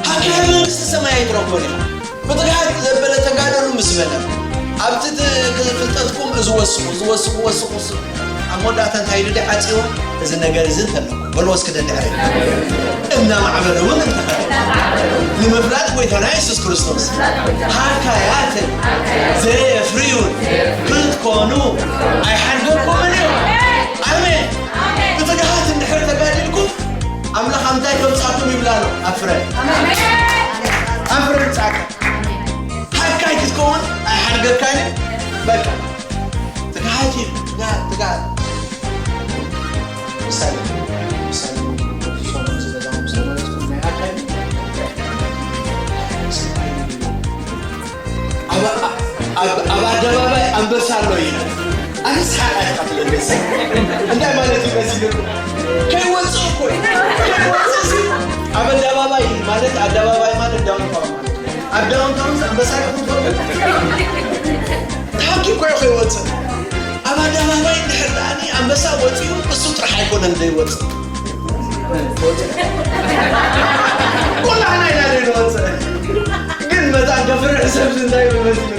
ሃገረ መንግስቲ ሰማይ ኣይትረኽቦን ኢኻ። ብትግሃት ዘበለ ተጋደሉ ምስ በለ፣ ኣብቲ ት-፣ ፍልጠትኩም እዚ ወስኹ፣ እዚ ወስኹ፣ ወስኹ፣ ወስኹ። ኣብ መወዳእታ እንታይ ኢሉ ድዩ ዓጽይዎ? "እዚ ነገር እዚ እንተለኩም፣ በልዎ እስኪ ደድሕረይ። እናማዕበለ እውን እንተኸደ፣ ንምፍላጥ ጎይታና የሱስ ክርስቶስ፣ ሃካያትን ዘየፍርዩን ክትኮኑ ኣይሓድገኩምን እዩ።" ኣሜን። ብትግሃት እንድሕር ተጋዲልኩም፣ ኣምላኽ ኣምታይ ከምጻኩም ይብላ ኣሎ። ኣብ ፍረ። ኣብ ፍረ ይብጻካ። ሃካይ ክትከውን ኣይሓድገካን እዩ። በቃ። ትግሃት እዩ። ትግሃት፣ ትግሃት። ምሳሌ፣ ምሳሌ፣ ሰሙን ዝገዛሙ ስለ ማለት ናይ ሃካይ እዩ። ኣብ፣ ኣብ፣ ኣብ ኣደባባይ ኣንበሳ ኣሎ እዩ። ኣነስ ሓቃ ኢኻ ትለገስ። እንታይ ማለት እዩ መሲሉ? ከይወጽእ እኮ እዩ። ከይወጽእ ሲ ኣብ ኣደባባይ ማለት፣ ኣደባባይ ማለት ዳውንታውን ማለት እዩ። ኣብ ዳውንታውን ኣንበሳ ኢኹም ትፈልጡ? ተሓኪ እኮ እዩ ከይወጽእ። ኣብ ኣደባባይ እንድሕር ደኣኒ ኣንበሳ ወጺኡ እሱ ጥራሕ ኣይኮነን ዘይወጽእ። ኩላህና ኢና ዘይንወጽእ። ግን መታን ከፍርሕ ሰብ እንታይ ይመስል?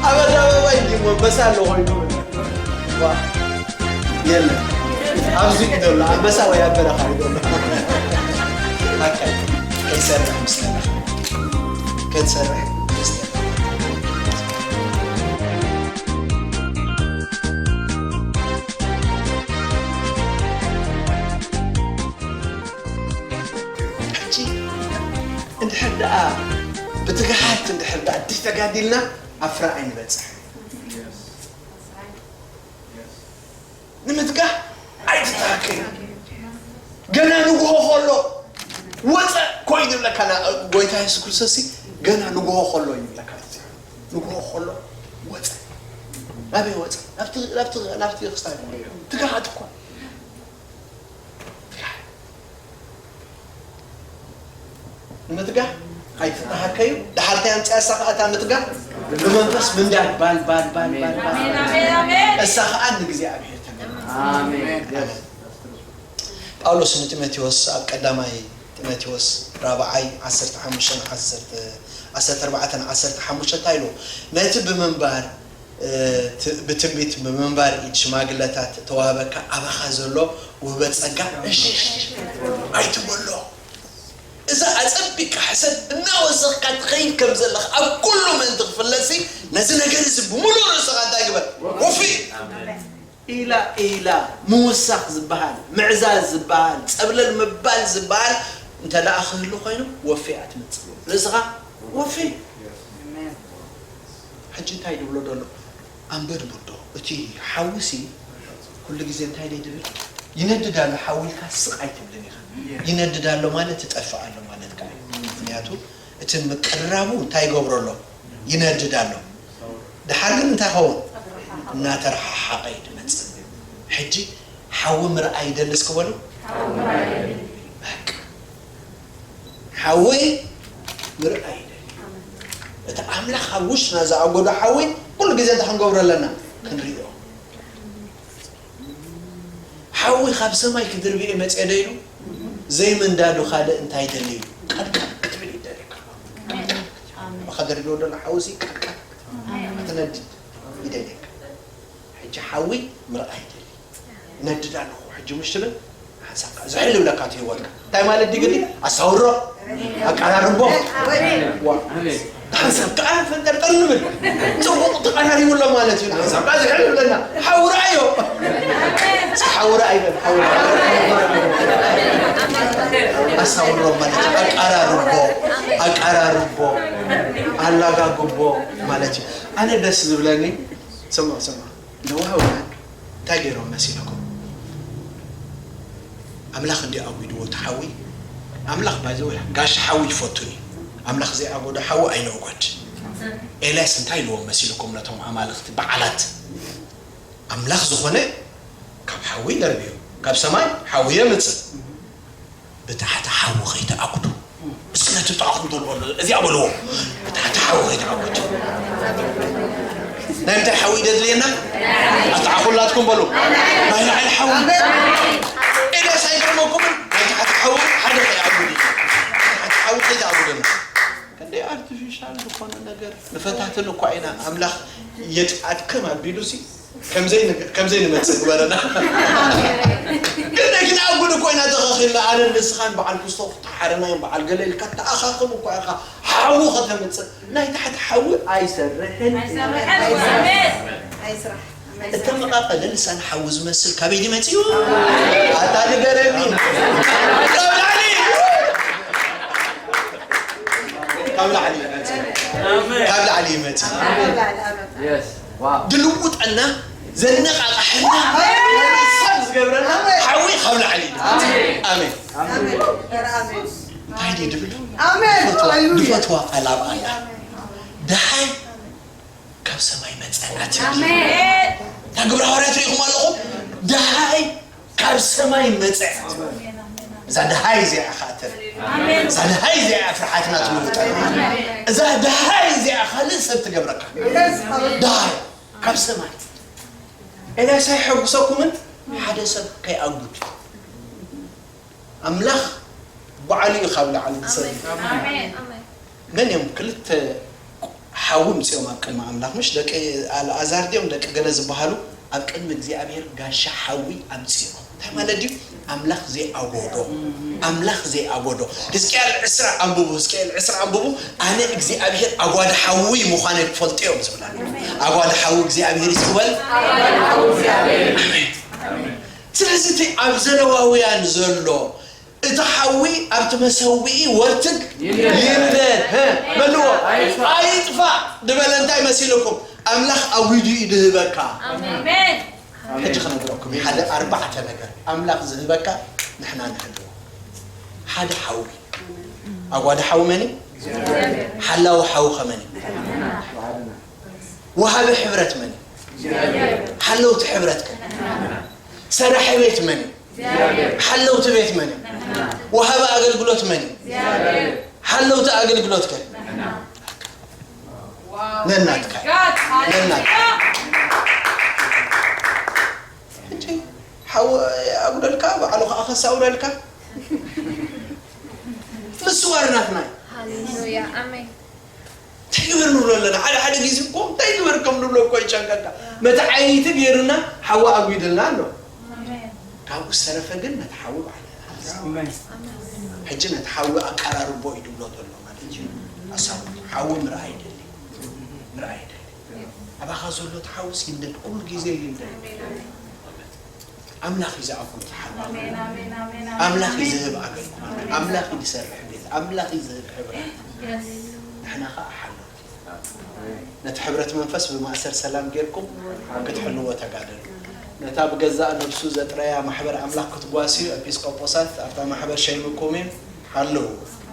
ኣብ ኣደባባይ እንዲ ኣንበሳ ኣሎ ኮይኑ። ዋ፣ የለን። ኣብዚ እዩ ዘሎ፣ ኣንበሳ ወይ ኣብ በረኻ እዩ ዘሎ። ኣካል ከይሰርሕ ምስ ተረፈ። ከይሰርሕ ምስ ተረፈ። ሕጂ እንድሕር ደኣ ብትግሃት እንድሕር ደኣ ተጋዲልና ኣብ ፍረ ኣይንበጽሕ። ንምትጋህ ኣይትተሃከዩ። ገና ንግሆ ከሎ ወፀ ኮይኑ ይብለካ ና-፣ ጎይታ የሱስ ክርስቶስ ሲ፣ ገና ንግሆ ከሎ ይብለካ። ንግሆ ከሎ ወፀ። ናበይ ወፀ? ናብቲ፣ ናብቲ፣ ናብቲ ክስታይ ትግሃት እኮ። ንምትጋህ ኣይትተሃከዩ። ደሓር እንታይ ኣምፅኣ እሳ ኸኣ እታ ምትጋህ? ብመንፈስ ምንዳድ። ባል፣ ባል፣ ባል፣ ባል፣ ባል። ኣሜን፣ ኣሜን፣ ኣሜን። እሳ ኸኣ ንእግዚኣብሔር ተገ-፣ ኣሜን። ጳውሎስ ንጢሞቴዎስ ኣብ ቀዳማይ ጢሞቴዎስ ራብዓይ ዓሰርተ ሓሙሽተ፣ ዓሰርተ፣ ዓሰርተ ኣርባዕተ፣ ዓሰርተ ሓሙሽተ እንታይ ኢሉ? ነቲ ብምንባር እ፣ ት-፣ ብትንቢት ብምንባር ኢድ ሽማግለታት እተዋህበካ ኣባኻ ዘሎ ውህበት ጸጋ እሽሽ ኣይትበሎ። እዛ ኣጸቢቕካ ሕሰብ እናወሰኽካ ትኸይድ ከም ዘለኻ ኣብ ኩሉ ምእንቲ ክፍለጥሲ፣ ነዚ ነገር እዚ ብምሉእ ርእስኻ እንታይ ግበር? ወፊ። ኢላ ኢላ ምውሳኽ ዝበሃል፣ ምዕዛዝ ዝበሃል፣ ጸብለል ምባል ዝበሃል እንተ ደኣ ክህሉ ኮይኑ፣ ወፊ እያ ትመጽእ። ርእስኻ ወፊ። ሕጂ እንታይ ድብሎ ደሎ? ኣንበድብዶ። እቲ ሓዊሲ ኩሉ ግዜ እንታይ ደይ ድብል? ይነድድ ኣሎ፣ ሓዊ ኢልካ ስቕ ኣይትብልን ኢኻ። ይነድድ ኣሎ ማለት ይጠፍእ ኣሎ ማለት ከኣ እዩ። ምኽንያቱ እቲ ምቅርራቡ እንታይ ይገብሮ ኣሎ? ይነድድ ኣሎ። ደሓር ግን እንታይ ኸውን? እናተረሓሓቐ እዩ ድመጽእ። ሕጂ ሓዊ ምርኣይ ይደሊ እስኪ በሉ። በቃ። ሓዊ ምርኣይ ይደሊ። እቲ ኣምላኽ ኣብ ውሽጥና ዝኣጎዶ ሓዊ ኩሉ ግዜ እንታይ ክንገብሮ ኣለና? ክንሪኦ። ሓዊ ካብ ሰማይ ክድርብየ መፅየ ዶ ኢሉ? ዘይምንዳዱ ካልእ እንታይ ደልዩ? ቀጥቀጥ ክትብል ይደልየካ። ቀጥቀጥ። ከደርብዮ ደሎ ሓዊ ሲ ቀጥቀጥ ክትነድድ ይደልየካ። ሕጂ ሓዊ ምርኣይ ይደሊ። ነድድ ኣለኹ ሕጂ ምሽ ትብል ሓንሳብ ከኣ ዝሕል ይብለካ እቲ ህይወትካ። እንታይ ማለት ድዩ ግዲ? ኣሳውሮ፣ ኣቀራርቦ። ዋ። ሓንሳብ ከኣ ፈንጠርጠር ንብል። ጽቡቕ ተቐራሪቡ ኣሎ ማለት እዩ። ሓንሳብ ከኣ ዝሕል ይብለና። ሓዊ ረኣዮ። ሓዊ ረኣይ በል፣ ሓዊ ረኣይ። ኣሳውሮ ማለት እዩ። ኣቀራርቦ፣ ኣቀራርቦ፣ ኣላጋግቦ ማለት እዩ። ኣነ ደስ ዝብለኒ ስማ ስማ፣ ነዋህውያን እንታይ ገይሮም መሲልኩም? ኣምላኽ እንዲ ኣጒድዎ እቲ ሓዊ። ኣምላኽ ባይዘወ ጋሻ ሓዊ ይፈቱን እዩ። ኣምላኽ ዘይኣጎዶ ሓዊ ኣይነውጎድ። ኤልያስ እንታይ ኢልዎም መሲልኩም ነቶም ኣማልኽቲ በዓላት? ኣምላኽ ዝኾነ ካብ ሓዊ ደርብዩ፣ ካብ ሰማይ ሓዊ የምጽእ። ብታሕቲ ሓዊ ከይትኣጉዱ። እስኪ ነቲ ጥቓኹም ተልዎ፣ እዚኣ በልዎ። ብታሕቲ ሓዊ ከይትኣጉዱ። ናይ ምንታይ ሓዊ ደድልየና? ኣትዓኹላትኩም በሉ። ናይ ላዕሊ ሓዊ። ኤልያስ ኣይገርመኩምን? ናይ ታሕቲ ሓዊ ሓደ ከይኣጉዱ። ታሕቲ ሓዊ ከይትኣጉደና። ክንደይ ኣርቲፊሻል ዝኾነ ነገር ንፈታትን እኳ ኢና። ኣምላኽ የጥዓድክም ኣቢሉሲ ከምዘይ ንመጽእ ግበረና። ግን ነግና ጉድ እኮ ኢና ተኸኺልና። ኣነ ንስኻን በዓል ክስቶ ተሓረናዮም በዓል ገለ ኢልካ ተኣኻኽብ እኳ ኢኻ። ሓዊ ከተምጽእ ናይ ታሕቲ ሓዊ ኣይሰርሕን። ኣይስራሕ። እተመቓቐለ ልሳን ሓዊ ዝመስል ካበይ ድዩ መጺኡ? ኣታ ንገረኒ። ካብ ላዕሊ። ካብ ላዕሊ ይመጽእ። ካብ ላዕሊ ይመጽእ። Yes. Wow. ድልውጠና፣ ዘነቓቕሐና፣ ሰብ ዝገብረና ሓዊ ካብ ላዕሊ እዩ። ኣሜን። ኣሜን። እንታይ ድዩ ድብል? ኣሜን። ድፈትዋ፣ ሃሌሉያ። ድፈትዋ ቃል ኣብኣ እያ። ደሃይ ካብ ሰማይ መጸ ኣትያ። ኣሜን። እታ ግብረ ሃዋርያት ርኢኹም ኣለኹም? ደሃይ ካብ ሰማይ መጸ። እዛ ደሃይ እዚኣ ኸኣ ተርኢ። ኣሜን። እዛ ደሃይ እዚኣ እያ ፍርሓትና ትልውጠና። እዛ ደሃይ እዚኣ ካልእ ሰብ ትገብረካ። ደሃይ ካብ ሰማይ። ኤልያስ ኣይሐጉሰኩምን? ሓደ ሰብ ከይኣጉድ። ኣምላኽ ባዕሉ እዩ ካብ ላዕሊ ዝሰምዕ። ኣሜን። ኣሜን። መን እዮም ክልተ ሓዊ ምጽኦም ኣብ ቅድሚ ኣምላኽ? ምሽ ደቂ ኣልኣዛር ድዮም ደቂ ገለ ዝበሃሉ ኣብ ቅድሚ እግዚኣብሔር ጋሻ ሓዊ ኣምጽኦም። እንታይ ማለት ድዩ? ኣምላኽ ዘይኣጎዶ፣ ኣምላኽ ዘይኣጎዶ። ሕዝቅኤል ዕስራ ኣንብቡ፣ ሕዝቅኤል ዕስራ ኣንብቡ። ኣነ እግዚኣብሔር ኣጓዲ ሓዊ ምዃነይ ክፈልጡ እዮም ዝብል ኣሎ። ኣጓዲ ሓዊ እግዚኣብሔር ይስወል። ኣሜን። ስለዚ እቲ ኣብ ዘለዋውያን ዘሎ እቲ ሓዊ ኣብቲ መሰውኢ ወርትግ ይንደድ። ይንደድ። ሀ፣ በልዎ። ኣይጥፋእ። ኣይጥፋእ ዝበለ እንታይ መሲልኩም? ኣምላኽ ኣጒዱ እዩ ድህበካ። ኣሜን። ሕጂ ክነግረኩም እዩ። ሓደ ኣርባዕተ ነገር ኣምላኽ ዝህበካ ንሕና ንሕልዎ። ሓደ ሓዊ። ኣጓዲ ሓዊ መን እዩ? ሓላዊ ሓዊ ኸመን እዩ? ወሃቢ ሕብረት መን እዩ? ሓለውቲ ሕብረት ከ? ሰራሒ ቤት መን እዩ? ሓለውቲ ቤት መን እዩ? ወሃቢ ኣገልግሎት መን እዩ? ሓለውቲ ኣገልግሎት ከ? ነናትካ። ነናትካ። ሕጂ ሓው ኣጉደልካ፣ ባዕሉ ከኣ ከሳውረልካ። ምስዋር ናትና እዩ። ሃሌሉያ፣ ኣሜን። እንታይ ግበር ንብሎ ኣለና? ሓደ ሓደ ግዜ እኮ እንታይ ግበር ከም ንብሎ እኮ ይጨንቀካ። መተዓይይቲ ገይሩና ሓዊ ኣጒድልና ኣሎ። ኣሜን። ካብኡ ዝተረፈ ግን ነቲ ሓዊ ባዕልና ንሓዝ። ኣሜን። ሕጂ ነቲ ሓዊ ኣቀራርቦ እዩ ድብሎ ዘሎ ማለት እዩ። ኣሳቡ ሓዊ ምርኣይ ይደሊ። ምርኣይ ይደሊ። ኣባኻ ዘሎ እቲ ሓውስ ይንደድ፣ ኩሉ ግዜ ይንደድ። ኣምላኽ እዩ ዝኣክል ዝሓባ። ኣሜን፣ ኣሜን፣ ኣሜን፣ ኣሜን፣ ኣምላኽ እዩ ኣሜን። ዝህብ ኣገልግሎት። ኣምላኽ እዩ ዝሰርሕ ቤት። ኣምላኽ እዩ ዝህብ ሕብረት። የስ። ንሕና ኸኣ ሓለውቲ። ነቲ ሕብረት መንፈስ ብማእሰር ሰላም ጌርኩም ክትሕልዎ ተጋደሉ። ነታ ብገዛእ ነብሱ ዘጥረያ ማሕበር ኣምላኽ ክትጓስዩ ኤጲስቆጶሳት ኣብታ ማሕበር ሸይምኩም እዮም። ሓልዉ።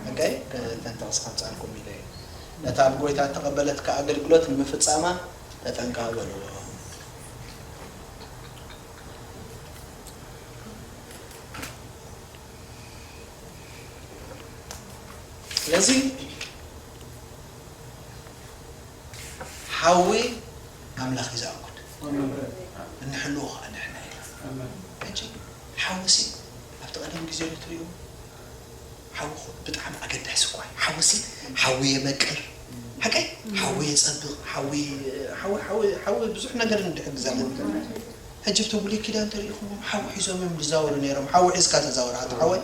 ሕቀይ፣ እተን ጥቕሲ ከምጻልኩም ኢለ እየ። ነታ ብጎይታ እተቐበለት ከኣ ኣገልግሎት ንምፍጻማ ተጠንቀቕ በልዎ። ስለዚ ሓዊ ኣምላኽ እዩ ዝኣጉድ። ኣሜን። እንሕልዎ ኸዓ ንሕና ኢና። ኣሜን። ሕጂ ሓዊሲ ኣብቲ ቀደም ግዜ ዶ ትሪኡ? ሓዊ እኮ ብጣዕሚ ኣገዳሲ እኳ እዩ። ሓዊሲ ሓዊ የመቅር። ሓቀይ? ሓዊ የጸብቕ። ሓዊ፣ ሓዊ፣ ሓዊ፣ ሓዊ ብዙሕ ነገር እንድሕግዘና። ሕጂ ኣብቲ ብሉይ ኪዳን ተሪኢኹምዎም ሓዊ ሒዞም እዮም ዝዛወሩ ነይሮም። ሓዊ ሒዝካ ተዛወር፣ ኣታ ሓወይ።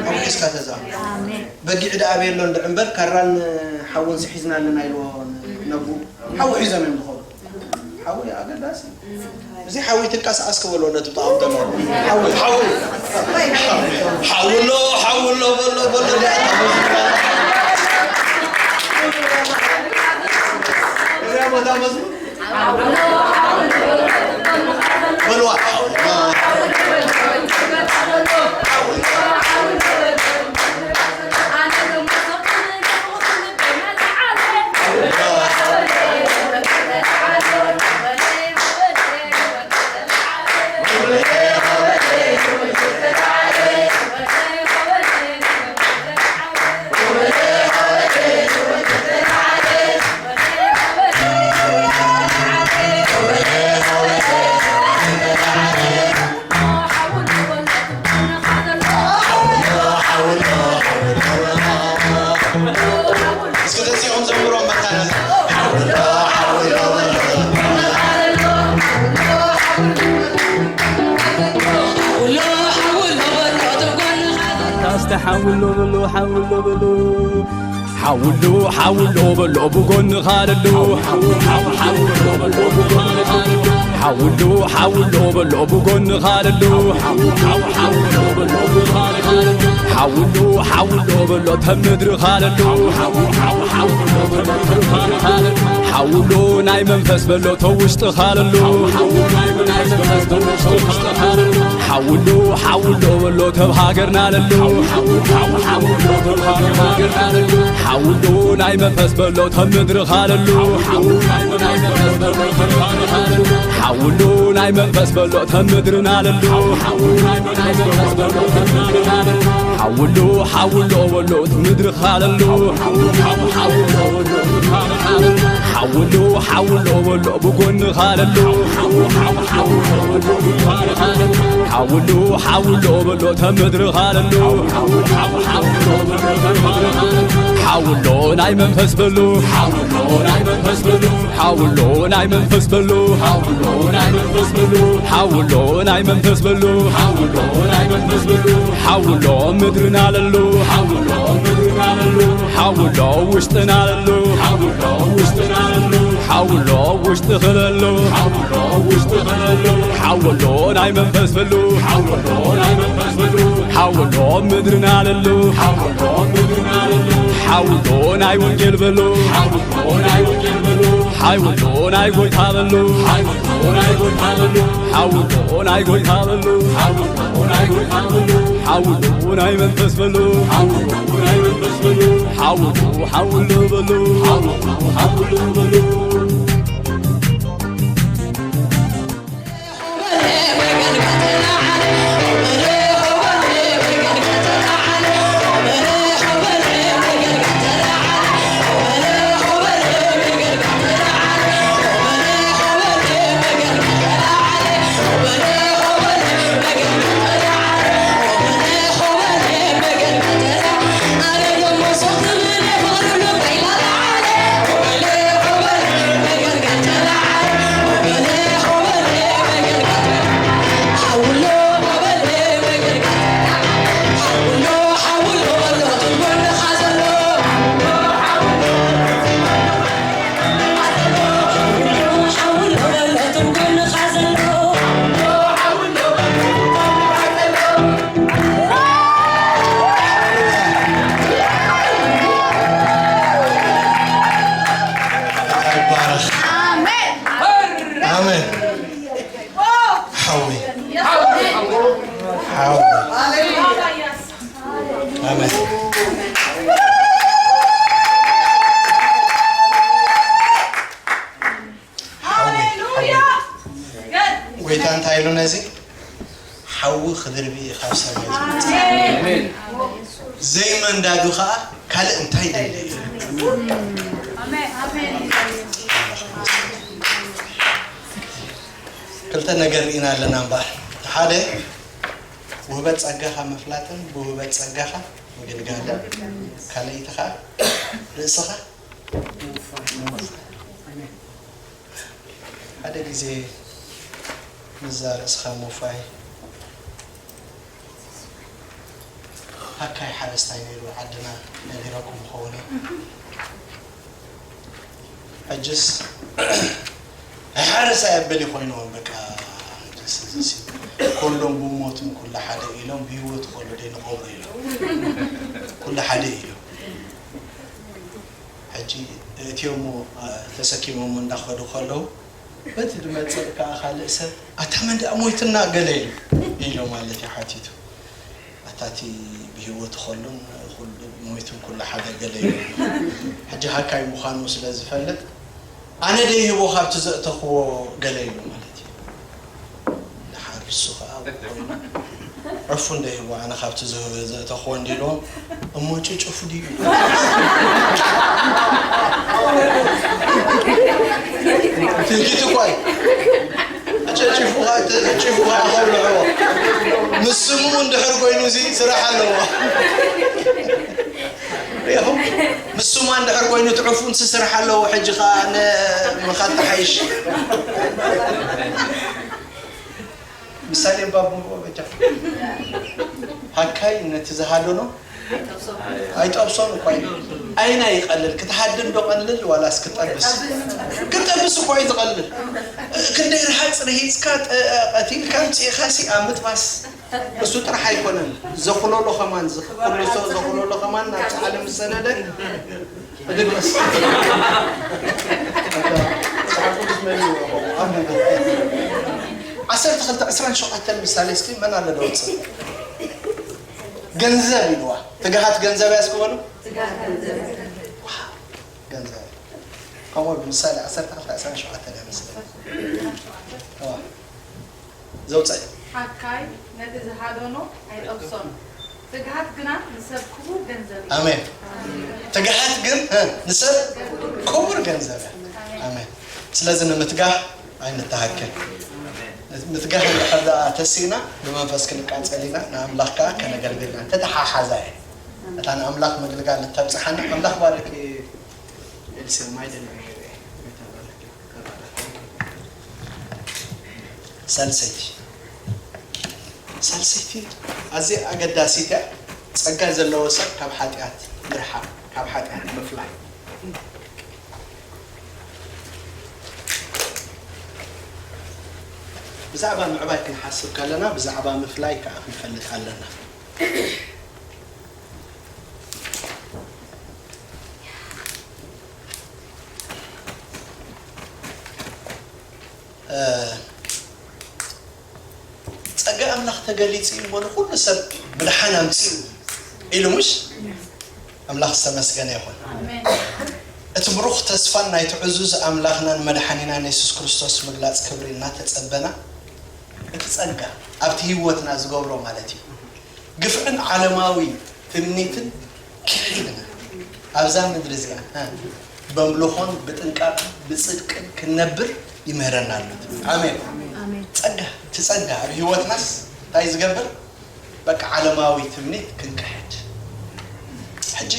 ሓዊ ሒዝካ ተዛወር። ኣሜን። በጊዕ ደኣ ኣበይ ኣሎ እንድዒ እምበር፣ ካራን ሓውን ሒዝና ኣለና ኢልዎ ነብኡ። ሓዊ ሒዞም እዮም ዝኸዱ። ሓዊ ኣገዳሲ። እዚ ሓዊ ትንቀሳቐስ ክበሎ ነቲ ብጣዕሚ ተሎ። ሓዊ፣ ሓዊ። ሓዊ ኣሎ፣ ሓዊ ኣሎ፣ በሎ፣ በሎ፣ እዚኣ እታ መዝሙር። እዚኣ ቦታ መዝሙር። ሓዊ ኣሎ፣ ሓዊ ሓውሎ በሎ ሓውሎ በሎ ሓውሎ ሓውሎ በሎ ብጎንኻ ለሎ ሓውሎ ሓውሎ በሎ ብጎንኻ ለሎ ሓውሎ ሓውሎ በሎ ተምድርኻ ለሎ ሓውሎ ናይ መንፈስ በሎ ተውሽጥኻ ለሎ ሓውሎ ሓውሎ በሎ ተብ ሃገርና ለሎ ሓውሎ ናይ መንፈስ በሎ ተብ ምድርኻ ለሎ ሓውሎ ናይ መንፈስ በሎ ተብ ምድርና ለሎ ሓውሎ ሓውሎ በሎ ምድርኻ ለሎ ሓውሎ ሓውሎ በሎ ብጎንኻ ለሎ ሓውሎ ሓውሎ በሎ ተብ ምድርኻ ለሎ ሓውሎ ናይ መንፈስ በሎ ሓውሎ ናይ መንፈስ በሎ ሓውሎ ናይ መንፈስ በሎ ሓውሎ ናይ መንፈስ በሎ ሓውሎ ናይ መንፈስ በሎ ሓውሎ ምድርና ለሎ ሓውሎ ምድርና ለሎ ሓውሎ ውሽጥና ለሎ ሓውሎ ውሽጥና ለሎ ሓውሎ ውሽጥኺ ለሎ ሓውሎ ውሽጥኺ ለሎ ሓውሎ ናይ መንፈስ በሎ ሓውሎ ናይ መንፈስ በሎ ሓውሎ ምድርና ለሎ ሓውሎ ምድርና ለሎ ሓውሎ ናይ ወንጌል በሎ ሓውሎ ናይ ወንጌል በሎ ሓውሎ ናይ ጎይታ በሎ ሓውሎ ናይ ጎይታ በሎ ሓውሎ ናይ ጎይታ በሎ ሓውሎ ናይ ጎይታ በሎ ሓውሎ ናይ መንፈስ በሎ ሓውሎ ናይ መንፈስ በሎ ሓውሎ ሓውሎ በሎ ሓውሎ ሓውሎ በሎ ይባረኽ። ኣሜን። ሓዊ። ሓዊ። ኣሜን። ሓዊ። ሓዊ። ጎይታ እንታይ ኢሉ ነዚ? ሓዊ ክድርቢ እዩ ካብ ሰማይ ዝመጽእ። ኣሜን። ዘይመንዳዱ ኸኣ ካልእ እንታይ ደሊ እዩ? ክልተ ነገር ርኢና ኣለና እምበኣር። ሓደ ውህበት ጸጋኻ ምፍላጥን ብውህበት ጸጋኻ ምግልጋልን፣ ካልኣይቲ ኸኣ ርእስኻ ምውፋይ። ሓደ ግዜ ምስዛ ርእስኻ ምውፋይ ሃካይ ሓረስታይ ነይሩ ዓድና ነጊረኩም ይኸውን። ሕጅስ ኣይሓረስ ኣየብል ኮይንዎም በቃ። ሕጅስ እዚሲ ኮሎም ብሞትም ኩሉ ሓደ ኢሎም ብህይወት ከሎ ደይ ንቐብሮ ኢሎም ኩሉ ሓደ ኢሎም። ሕጂ እቲኦሞ ተሰኪሞሞ እንዳኸዱ ከለዉ በቲ ድመፅእ ከዓ ካልእ ሰብ ኣታ መን ደኣ ሞይትና ገለ ኢሉ ኢሎ ማለት እዩ ሓቲቱ። ኣታ እቲ ብህይወት ከሎን ሞይቱን ኩሉ ሓደ ገለ ኢሉ። ሕጂ ሃካይ ምዃኑ ስለ ዝፈልጥ ኣነ ደይህቦ ካብቲ ዘእተኽዎ ገለ ኢሉ ማለት እዩ። ደሓር እሱ ኸዓ ኮይኑ ዕፉን ደይህቦ ኣነ ካብቲ ዘእተኽዎ እንዲልዎም እሞ ጭጭፉ ድዩ ኢሉ። ትህኪት እኳ እዩ። ጭፉኻ ጭፉኻ ከብልዕዎ ምስ ስምኡ እንድሕር ኮይኑ እዚ ስራሕ ኣለዎ። ሪኢኹም? ምስ ስማ እንድሕር ኮይኑ ትዕፉን ስራሕ ኣለዎ። ሕጂ ኸዓ ንመኻት ተሓይሽ ምሳሌ ባብ ምግቦ በጃ ሃካይ ነቲ ዝሃደኖ ኣይጠብሶን እኳ እዩ። ኣይና ይቐልል ክትሃድን ዶ ቀልል ዋላስ ክጠብስ? ክጠብስ እኳ እዩ ዝቐልል። ክንደይ ርሃፅ ርሂፅካ ጠ- ቀቲልካ ምፅኢኻሲ ኣብ ምጥባስ እሱ ጥራሕ ኣይኮነን። ዘኹለሎ ከማን ዝኽልሶ ዘኹለሎ ከማን ናብቲ ዓለም ዝሰደደ እድግስ ዓሰርተ ክልተ ዕስራን ሸውዓተን ምሳሌ እስኪ መን ኣሎ ደውፅእ? ገንዘብ ኢልዋ። ትግሃት ገንዘብ እያ እስኪ በሉ። ገንዘብ ከምኡ ብምሳሌ ዓሰርተ ክልተ ዕስራን ሸውዓተን እያ መስለኒ። እዋ፣ ዘውፀእ ሓካይ ነቲ ዝሃደኖ ኣይጠብሶን፣ ትግሃት ግና ንሰብ ክቡር ገንዘብ እዩ። ኣሜን። ትግሃት ግን እ፣ ንሰብ ክቡር ገንዘብ እያ። ኣሜን። ስለዚ ንምትጋህ ኣይንተሃከል። ምትጋህ እንድሕር ደኣ ተሲእና ብመንፈስ ክንቃጸል ኢና፣ ንኣምላኽ ከኣ ከነገልግልና ተተሓሓዛ እየን። እታ ንኣምላኽ ምግልጋል እተብጽሓና ኣምላኽ ባርክ። ኤልሲ ማይ ደለ ሳልሰይቲ ሳልሰይቲ ኣዝያ ኣገዳሲት እያ። ጸጋ ዘለዎ ሰብ ካብ ሓጢኣት ምርሓቕ፣ ካብ ሓጢኣት ምፍላይ። ብዛዕባ ምዕባይ ክንሓስብ ከለና ብዛዕባ ምፍላይ ከዓ ክንፈልጥ ኣለና። ጸጋ ኣምላኽ ተገሊጹ እዩ እሞ ንኹሉ ሰብ ብድሓን ኣምጺኡ ኢሉ ምሽ ኣምላኽ ዝተመስገነ ይኹን። እቲ ብሩኽ ተስፋን ናይቲ ዕዙዝ ኣምላኽናን መድሓኒናን የሱስ ክርስቶስ ምግላጽ ክብሪ እናተጸበና እቲ ጸጋ ኣብቲ ህይወትና ዝገብሮ ማለት እዩ። ግፍዕን ዓለማዊ ትምኒትን ክሒድና ኣብዛ ምድሪ እዚኣ በምልኾን ብጥንቃቕ ብጽድቅን ክንነብር ይምህረና ኣሎ። ኣሜን። ጸጋ እቲ ጸጋ ኣብ ህይወትናስ እንታይ ዝገብር? በቃ ዓለማዊ ትምኒት ክንክሕድ። ሕጂ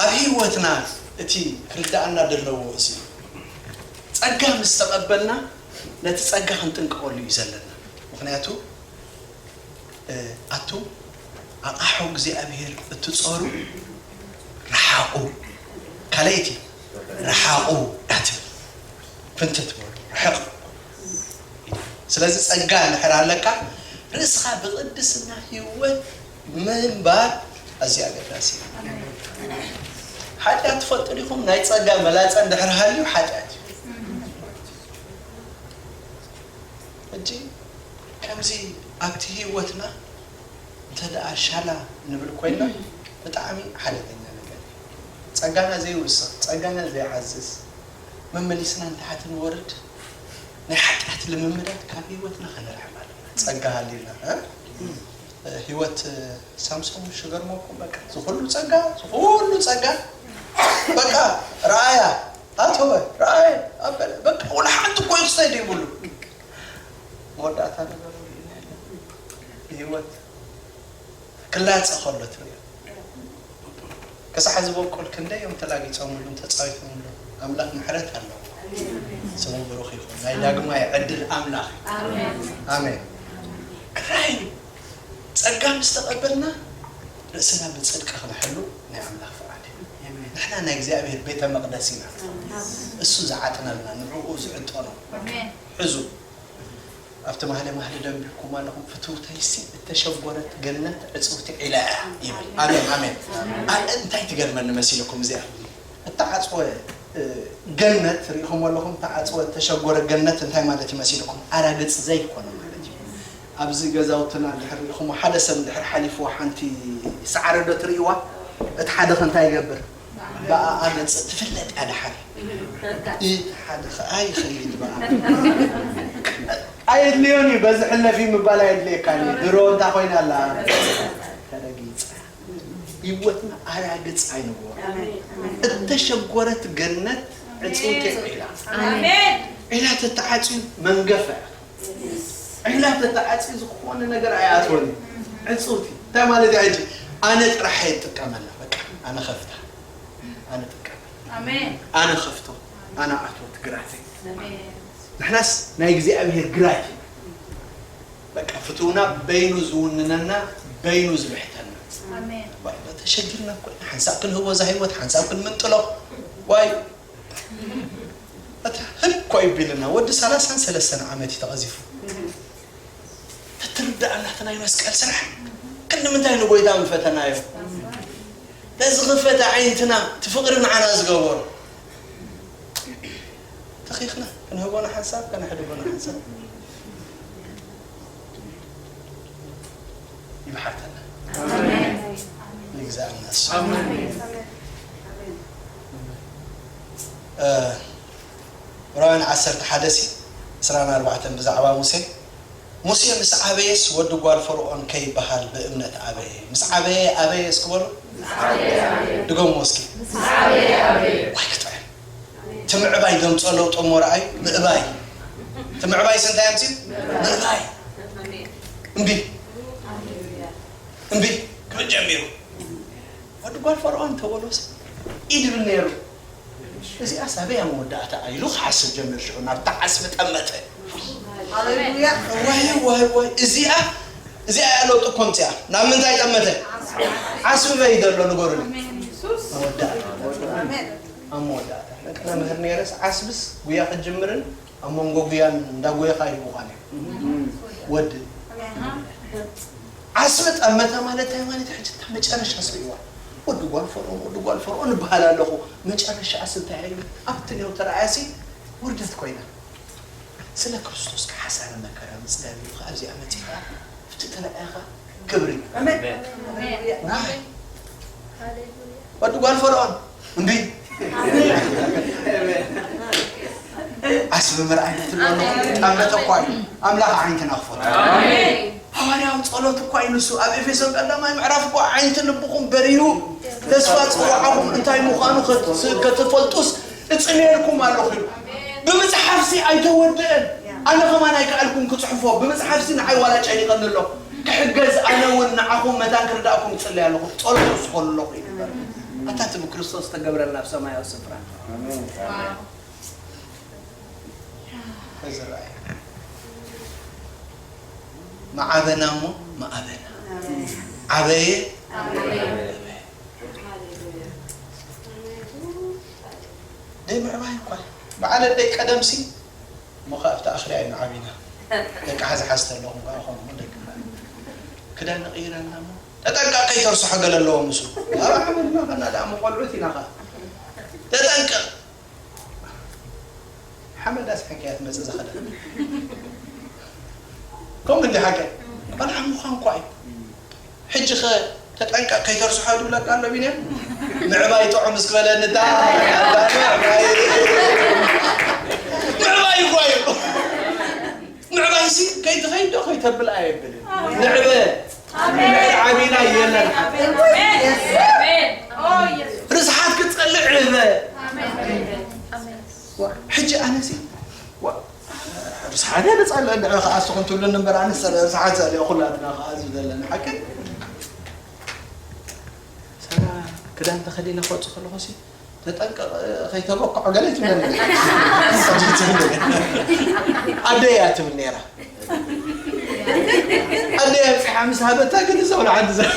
ኣብ ህይወትና እቲ ክርዳኣና ዘለዎ እዚ ጸጋ ምስ ተቐበልና ነቲ ጸጋ ክንጥንቀቐሉ እዩ ዘለና። ምኽንያቱ ኣቱም ኣቕሑ እግዚኣብሔር እትጸሩ ረሓቑ፣ ካልኣይቲ ረሓቑ እንዳትብል ፍንትት በሉ፣ ርሕቕ። ስለዚ ጸጋ እንድሕር ኣለካ ርእስኻ ብቕድስና ህይወት ምንባር ኣዝዩ ኣገዳሲ እዩ። ሓጢኣት ትፈልጡ ዲኹም? ናይ ጸጋ መላጸ እንድሕር ሃልዩ ሓጢኣት እዩ። ሕጂ ከምዚ ኣብቲ ህይወትና እንተ ደኣ ሻላ ንብል ኮይና ብጣዕሚ ሓደገኛ ነገር እዩ። ጸጋና ዘይውስኽ፣ ጸጋና ዘይዓዝዝ፣ መመሊስና ንታሕቲ ንወርድ፣ ናይ ሓጢኣት ልምምዳት ካብ ህይወትና ከነርሕቕ ኣለና። ጸጋ ሃልዩና እ? ህይወት ሳምሶን ምሽ ገርመኩም በቃ ዝኹሉ ጸጋ ዝኹሉ ጸጋ በቃ ረኣያ ኣተወ ረኣየ ኣበለ በቃ ወላ ሓንቲ እኮ ይኽሰድ ይብሉ መወዳእታ ነገሩ ርኢና የለን። ብህይወት ክላጸ ከሎ ትርእዮ። ክሳዕ ዝበቁል ክንደይ እዮም ተላጊጾምሉን ተጻዊቶምሉን። ኣምላኽ ምሕረት ኣለዎ። ስሙ ብሩኽ ይኹን። ናይ ዳግማይ ዕድል ኣምላኽ እዩ። ኣሜን። ክራይ ጸጋ ምስ ተቐበልና ርእስና ብጽድቂ ክንሕሉ ናይ ኣምላኽ ፍቓድ እዩ። ንሕና ናይ እግዚኣብሔር ቤተ መቕደስ ኢና። እሱ ዝዓጥነልና ንዕኡ ዝዕጠኖ። ሕዙ ኣብቲ ማህለ ማህለ ደንቢርኩም ኣለኹም ፍትውተይሲ እተሸጎረት ገነት ዕፅውቲ ዒላ እያ ይብል። ኣሜን ኣሜን። ኣነ እንታይ ትገርመኒ መሲልኩም እዚኣ እተዓፅወ ገነት ርኢኹም ኣለኹም እተዓፅወ እተሸጎረ ገነት እንታይ ማለት እዩ መሲልኩም ኣራግፅ ዘይኮነ ማለት እዩ። ኣብዚ ገዛውትና እንድሕር ርኢኹም ሓደ ሰብ እንድሕር ሓሊፍዋ ሓንቲ ሰዓረ ዶ ትርእይዋ እቲ ሓደ ከ እንታይ ይገብር ብኣ ኣመፅእ ትፍለጥ እያ ደሓር እቲ ሓደ ከዓ ይኸይድ ብኣ ኣየድልዮን እዩ በዚ ሕለፊ ምባል ኣየድልየካን እዩ ድሮ እንታ ኮይና ኣላ ተረጊፀ ህይወትና ኣራግፅ ኣይንግበሮ እተሸጎረት ገነት ዕፅውቲ ዒላ ዒላ ተተዓፅዩ መንገፈ ዒላ ተተዓፅዩ ዝኾነ ነገር ኣይኣትወን እዩ ዕፅውቲ እንታይ ማለት እዩ ሕጂ ኣነ ጥራሕ እየ እጥቀመላ በቃ ኣነ ከፍታ ኣነ ጥቀመላ ኣነ ከፍቶ ኣነ ኣትወት ግራተይ ንሕናስ ናይ እግዚኣብሔር ግራት እዩ በቃ ፍትውና በይኑ ዝውንነና፣ በይኑ ዝብሕተና። ኣሜን። ዋይ፣ ተሸጊርና እኮ ኢና። ሓንሳብ ክንህቦ እዛ ህይወት፣ ሓንሳብ ክንምንጥሎ። ዋይ፣ እቲ ህኮ ይቢልና፣ ወዲ ሰላሳን ሰለስተን ዓመት እዩ ተቐዚፉ። ተትርዳእ ናትና ናይ መስቀል ስራሕ። ክንዲ ምንታይ ንጎይታ ምፈተናዮ? ነዚ ክፈተ ዓይንትና፣ እቲ ፍቕሪ ንዓና ዝገበሮ። ተኺኽና፣ ክንህቦ ንሓንሳብ፣ ከነሕድጎ ንሓንሳብ። ይብሓተና። ኣሜን። ይግዛእና እሱ። ኣሜን። እ፣ ዕብራውያን ዓሰርተ ሓደ ሲ፣ ዕስራን ኣርባዕተን ብዛዕባ ሙሴ፣ ሙሴ ምስ ዓበየስ ወዲ ጓል ፈርኦን ከይበሃል ብእምነት ኣበየ። ምስ ዓበየ ኣበየ እስኪ በሉ። ድገምዎ እስኪ። ዋይ ክጥዕም። እቲ ምዕባይ ዘምፅኦ ለውጢ እሞ ረኣዩ፣ ምእባይ። እቲ ምዕባይ እንታይ ኣምፅኡ? ምእባይ። እምቢ። እምቢ ክብል ጀሚሩ። ወዲ ጓል ፈርዖን ተበሎስ ኢድ ይብል ነይሩ። እዚኣስ ኣበይ እያ መወዳእታ ኢሉ ክሓስብ ጀሚሩ። ሽዑ ናብታ ዓስቢ ጠመተ። ሃሌሉያ። ዋይ፣ ዋይ፣ ዋይ። እዚኣ፣ እዚኣ እያ ለውጢ እኮ ኣምፅኣ። ናብ ምንታይ ጠመተ? ዓስቢ በይ ዘሎ ንገሩኒ። ኣሜን። ኢየሱስ። መወዳእታ። ኣሜን። ኣብ መወዳእታ። ደቂ መምህር ነይረስ ዓስብስ ጉያ ክትጅምርን ኣብ መንጎ ጉያን እንዳጎየኻ እዩ ምዃን እዩ። ወዲ። ዓስቢ ጠመተ ማለት እንታይ ማለት እዩ? ሕጂ እታ መጨረሻ ስኢዋ። ወዲ ጓል ፈርዖን፣ ወዲ ጓል ፈርዖን እበሃል ኣለኹ። መጨረሻ ኣስ እንታይ እዩ? ኣብቲ ኔው ተረኣያሲ ውርደት ኮይና። ስለ ክርስቶስ ከሓሳረ መከራ ምጽጋብ እዩ። ካብዚኣ መጺኻ ኣብቲ ተረኣያኻ ክብሪ። ኣሜን። ናይ ወዲ ጓል ፈርዖን እምቢ። ዓስቢ ምርኣይ ትብሎ ኣለኹ። ጠመተ እኳ እዩ። ኣምላኽ ዓይንትና ክፈቱ። ኣሜን። ሃዋርያዊ ጸሎት እኳ እዩ ንሱ። ኣብ ኤፌሶን ቀዳማይ ምዕራፍ እኳ ዓይንቲ ልብኹም በሪሁ ተስፋ ጽዋዕኹም እንታይ ምዃኑ ከት-፣ ከትፈልጡስ እጽልየልኩም ኣለኹ ኢሉ። ብምጽሓፍሲ ኣይተወድእን። ኣነ ከማን ኣይከኣልኩን ክጽሕፎ። ብምጽሓፍሲ ንዓይ ዋላ ጨኒቐኒ ኣሎ። ክሕገዝ ኣነ እውን ንዓኹም መታን ክርዳእኩም እጽልይ ኣለኹ። ጸሎት ወስኸሉ ኣለኹ ኢሉ። ኣታ እቲ ብክርስቶስ ተገብረልና ኣብ ሰማያዊ ስፍራ። ኣሜን። እዚ ረኣይ። መዓበና እሞ መኣበና። ኣሜን። ዓበየ። ኣሜን። ደይ ምዕባይ እኳ። በዓል ደይ ቀደምሲ እሞ ከኣ ኣብቲ ኣኽርያ ኢና ዓቢና። ደቂ ሓዝሓዝ ተለኹም ከኣ ኾንኩም ደቂ ክዳን ንቕይረልና እሞ ተጠንቀቕ ከይተርስሖ ገለ ኣለዎ ምስሉ። ኣብ ሓመድ እናኸና ደኣ እሞ ቆልዑት ኢና ኸኣ። ተጠንቀቕ። ሓመድ ኣስሓቂ እያ ትመጽእ እዛ ኽዳን። ከምኡ እንዲ ሓቂ። ቆልዓ ምዃን እኳ እዩ። ሕጂ ኸ ተጠንቀቕ ከይተርስሖ ድብለካ ኣሎ ቢንያም። ምዕባይ ጥዑም እስክበለኒ እታ ምዕባይ፣ ምዕባይ እኳ እዩ። ምዕባይሲ ከይትኸይድ ዶ ከይተብል ኣየብልን። ንዕበ። ኣሜን። ንዕበ ዓቢና የለን። ኣሜን። ኣሜን። ኦ፣ ኢየሱስ። ርስሓት ክትጸልእ ዕበ። ኣሜን። ዋ፣ ሕጂ ኣነሲ፣ ዋ፣ ርስሓት እየ ዝጸልእ፣ ንዕበ ከኣ እስኹም ትብሉኒ እምበር፣ ኣነስ ርስሓት ጸሊኦ ኩላትና ከኣ ኣብዚ ዘለና ሓቂ። ሳራ ክዳን ተኸዲነ ክወጽእ ከለኹሲ፣ "ተጠንቀቕ፣ ከይተበክዖ" ገለ ትብለኒ። ኣደይ እያ ትብል ነይራ። ኣደይ ኣብፂሓ ምስ ሃበታ ግን እዛ ቆልዓ ሓንቲ ዘ-፣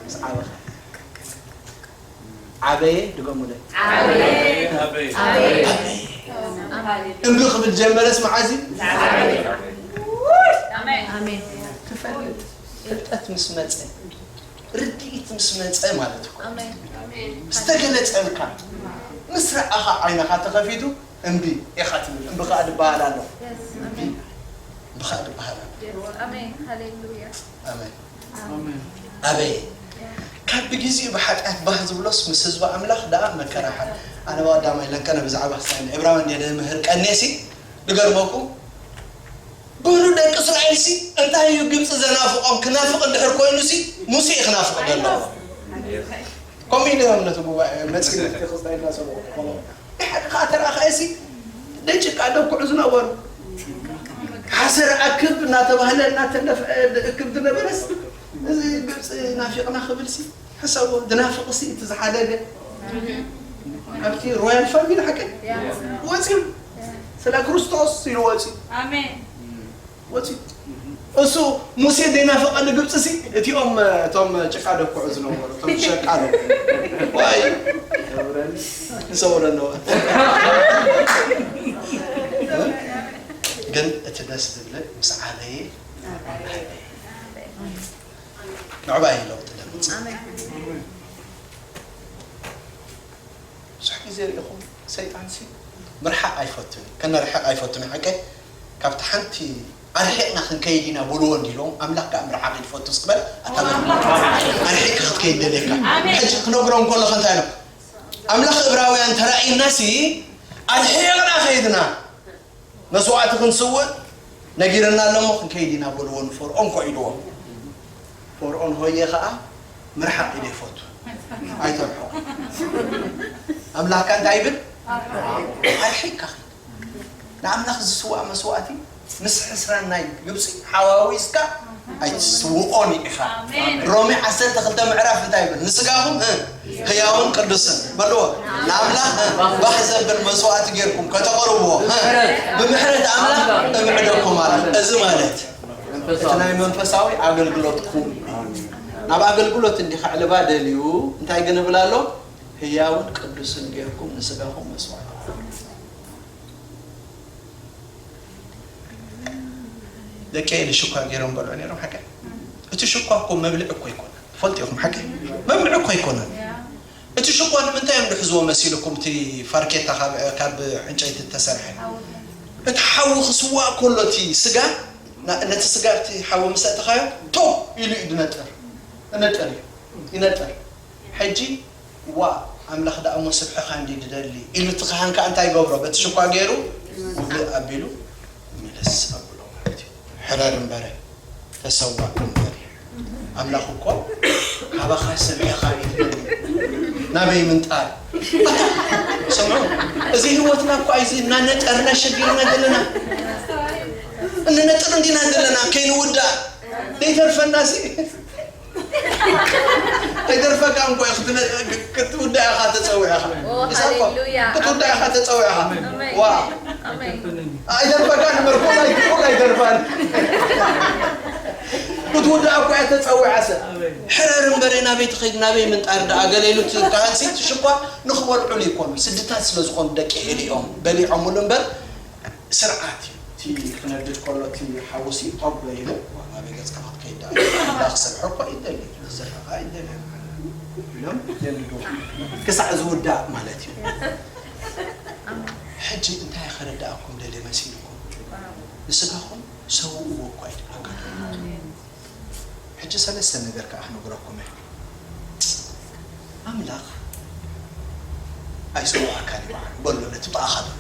ምስ ዓበኻ። ዓበየ፣ ድገሙለይ። ዓበየ። ዓበየ። ዓበየ። እምቢ ክብል ጀመረስ መዓዝ እዩ? ኣሜን። ክፈልጥ፣ ፍልጠት ምስ መፀ፣ ርድኢት ምስ መፀ ማለት እኮ። ኣሜን። ምስ ተገለፀልካ፣ ምስ ረኣኻ፣ ዓይንኻ ተኸፊቱ፣ እምቢ ኢኻ ትብል። እምቢ ኸኣ ድበሃል ኣሎ። የስ። እምቢ። እምቢ ኸኣ ድበሃል ኣሎ። የስ። ኣሜን። ሃሌሉያ። ኣሜን። ኣሜን። ኣበይ? ካብ ብግዜኡ ብሓጢኣት ባህ ዝብሎስ ምስ ህዝቢ ኣምላኽ ደኣ መከራ ሓ-፣ ኣነ ብቐዳማይ ለንቀነ ብዛዕባ ክስታይ ንዕብራውያን እንድየ ንምህር ቀኔሲ፣ ድገርመኩም፣ በሉ ደቂ እስራኤልሲ፣ እንታይ እዩ ግብጺ ዘናፍቖም? ክናፍቕ እንድሕር ኮይኑሲ፣ ሙሴ እዩ ክናፍቕ ዘለዎ። ከምኡ ኢሉ እዮም ነቲ ጉባኤ መጺኡ ቤተክርስትያን እናሰብኹ። ሓደ ኸዓ ተራኸየሲ፣ ደይ ጭቃ ደኩዑ ዝነበሩ። ሓሰር ኣክብ እናተባህለ እናተነፍዐ እክብ ዝነበረስ፣ እዚ ግብጺ ናፊቕና ክብልሲ፣ ሕሰቦ፣ ዝናፍቕሲ እቲ ዝሓደገ። ኣብቲ ሮያል ፋሚሊ ሓቀ ወፂኡ። ስለ ክርስቶስ ኢሉ ወፂኡ። ኣሜን። ወፂኡ። እሱ ሙሴ ዘይናፈቐ ንግብፂ ሲ እቲኦም እቶም ጭቃ ደኩዑ ዝነበሩ እቶም ሸቃሎ ዋይ ሰውረ ኣለዎ። ግን እቲ ደስ ዝብል ምስ ዓበየ ንዕባይ ለውጢ ለምፅ። ብዙሕ ግዜ ርኢኹም ሰይጣን ሲ ምርሓቕ ኣይፈቱን እዩ። ከነርሕቕ ኣይፈቱን እዩ። ሓቀ ካብቲ ሓንቲ ኣርሒቕና ክንከይድ ኢና በልዎ እንዲሎም ኣምላኽ ከዓ ምርሓቕ ይፈቱ ዝቅበል ኣታ በል ኣርሒቕካ ክትከይድ ደልየካ። ሕጂ ክነግሮም ከለኹ እንታይ ኢሎም ኣምላኽ እብራውያን ተራእዩና ሲ ኣርሒቕና ከይድና መስዋዕቲ ክንስውእ ነጊርና ኣለሞ ክንከይድ ኢና በልዎ ንፈርኦን ኮ ኢልዎ። ፈርኦን ሆየ ከዓ ምርሓቕ ኢለ ይፈቱ ኣይተርሖ ኣምላኽካ እንታይ ይብል ኣርሒቅካ ንኣምላኽ ዝስዋእ መስዋእቲ ምስ ሕስራን ናይ ግብፂ ሓዋዊስካ ኣይትስውኦን ኢኻ። ሮሜ ዓሰርተ ክልተ ምዕራፍ እንታይ ይብል ንስጋኹም ህያውን ቅዱስን በልዎ ንኣምላኽ ባህ ዘብል መስዋእቲ ጌርኩም ከተቕርብዎ ብምሕረት ኣምላኽ እምዕደኩም ኣሎ። እዚ ማለት እቲ ናይ መንፈሳዊ ኣገልግሎትኩም ናብ ኣገልግሎት እንዲ ከዕልባ ደልዩ እንታይ ግን እብል ኣሎ ህያውን ቅዱስን ጌርኩም ንስጋኹም መስዋዕቲ ደቂ ንሽኳ ገይሮም በልዑ ነይሮም ሓቀ እቲ ሽኳ እኮ መብልዒ እኮ ይኮነ ትፈልጡ ኢኹም ሓቀ መብልዒ እኮ ይኮነ እቲ ሽኳ ንምንታይ እዮም ዝሕዝዎ መሲልኩም እቲ ፋርኬታ ካብ ዕንጨይቲ ዝተሰርሐ እቲ ሓዊ ክስዋእ ከሎ እቲ ስጋ ነቲ ስጋ እቲ ሓዊ ምስ ኣእተኻዮ ቶ ኢሉ እዩ ዝነጥር ይነጥር እዩ ይነጥር ሕጂ ዋ ኣምላኽ ደኣ እሞ ስብሕኻ እንዲ ዝደሊ ኢሉ እቲ ካህን ከኣ እንታይ ይገብሮ በቲ ሽኳ ገይሩ ውግእ ኣቢሉ ምልስ ኣብሎ ማለት እዩ ሕረር እምበረ ተሰዋእ እምበር ኣምላኽ እኮ ካባኻ ስብሕኻ እዩ ዝደሊ ናበይ ምንጣር ኣታ ስምዑ እዚ ህይወትና እኮ ኣይዚ እናነጠርና ሸጊርና ዘለና እንነጥር እንዲና ዘለና ከይንውዳእ ዘይተርፈና ሲ ኣይተርፈካን እኮ ክትውዳእ ኢኻ ተፀዊዕኻ ክትውዳእ ኢኻ ተፀዊዕኻ ዋ ኣይተርፈካን እምበር ኩላ ኣይተርፋን ክትውዳእ እኮ እያ ተፀዊዓ ሰብ ሕረር እምበረ ናበይ ትኸይድ ናበይ ምንጣር ደኣ ገለ ኢሉ ካህንሲ ትሽኳ ንኽበልዑሉ ይኮኑ ስድታት ስለ ዝኾኑ ደቂ ኤሊኦም በሊዖምሉ እምበር ስርዓት እዩ እቲ ክነድድ ከሎ እቲ ሓውሲ ጠብ ኢሉ ናበይ ገፅካ ክትከይድ ደኣ ክሰርሖ እኮ ይደሊ ክሰርሖ ከዓ ይደሊ ኢሎም የንዱ ክሳዕ ዝውዳእ ማለት እዩ ሕጂ እንታይ ከረዳእኩም ደልየ መሲልኩም ንስጋኹም ሰውእዎ እኳ ይድለካ ሕጂ ሰለስተ ነገር ከዓ ክነግረኩም እየ ኣምላኽ ኣይሰዋእካን እዩ በዓሉ በሎ ነቲ ብኣኻ በሎ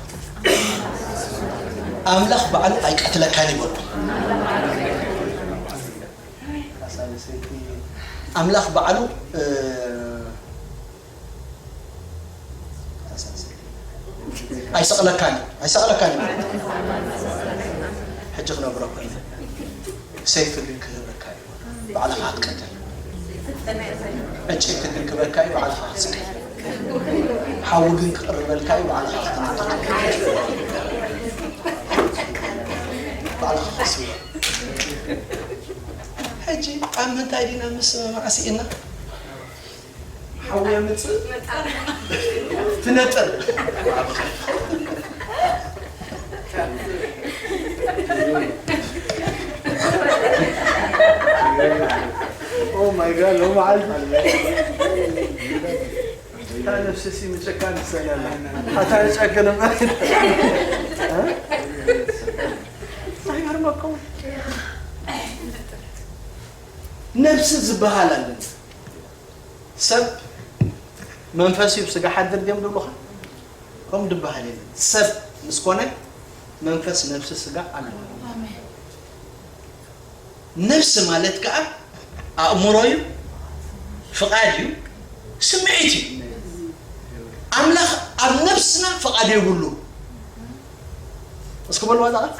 ኣምላኽ ባዕሉ ኣይቀትለካን እዩ በሎ ኣምላኽ ባዕሉ ኣይሰቕለካን እዩ ኣይሰቕለካን እዩ ሕጂ ክነግረኩም ሰይፊ ግን ክህበካ እዩ ባዕልኻ ክትቀትል ዕንጨይቲ ግን ክበካ እዩ ባዕልኻ ክትስቀል ሓዊ ግን ክቕርበልካ እዩ ባዕልኻ ክትነጥቕ ባዕልኻ ክትስወር ሕጂ ኣብ ምንታይ ዲና ምስምማዕ ስኢና ሓዊ የምፅእ ትነጥር Oh my God, ሎመዓልቲ እታ ነፍሲ ሲ ምጨካን ትሰለላ ሓታ ጨክን ማለት ይገርመኩም ነብሲ ዝበሃል ኣለና ሰብ መንፈስ እዩ ስጋ ሓድር ድዮም ዝብሉኻ ከም ድበሃል የለን ሰብ ምስ ኮነ መንፈስ ነብሲ ስጋ ኣለዎ ነብሲ ማለት ከዓ ኣእምሮ እዩ ፍቓድ እዩ ስምዒት እዩ ኣምላኽ ኣብ ነብስና ፍቓድ የብሉ እስኪ በልዋ እዛ ቃል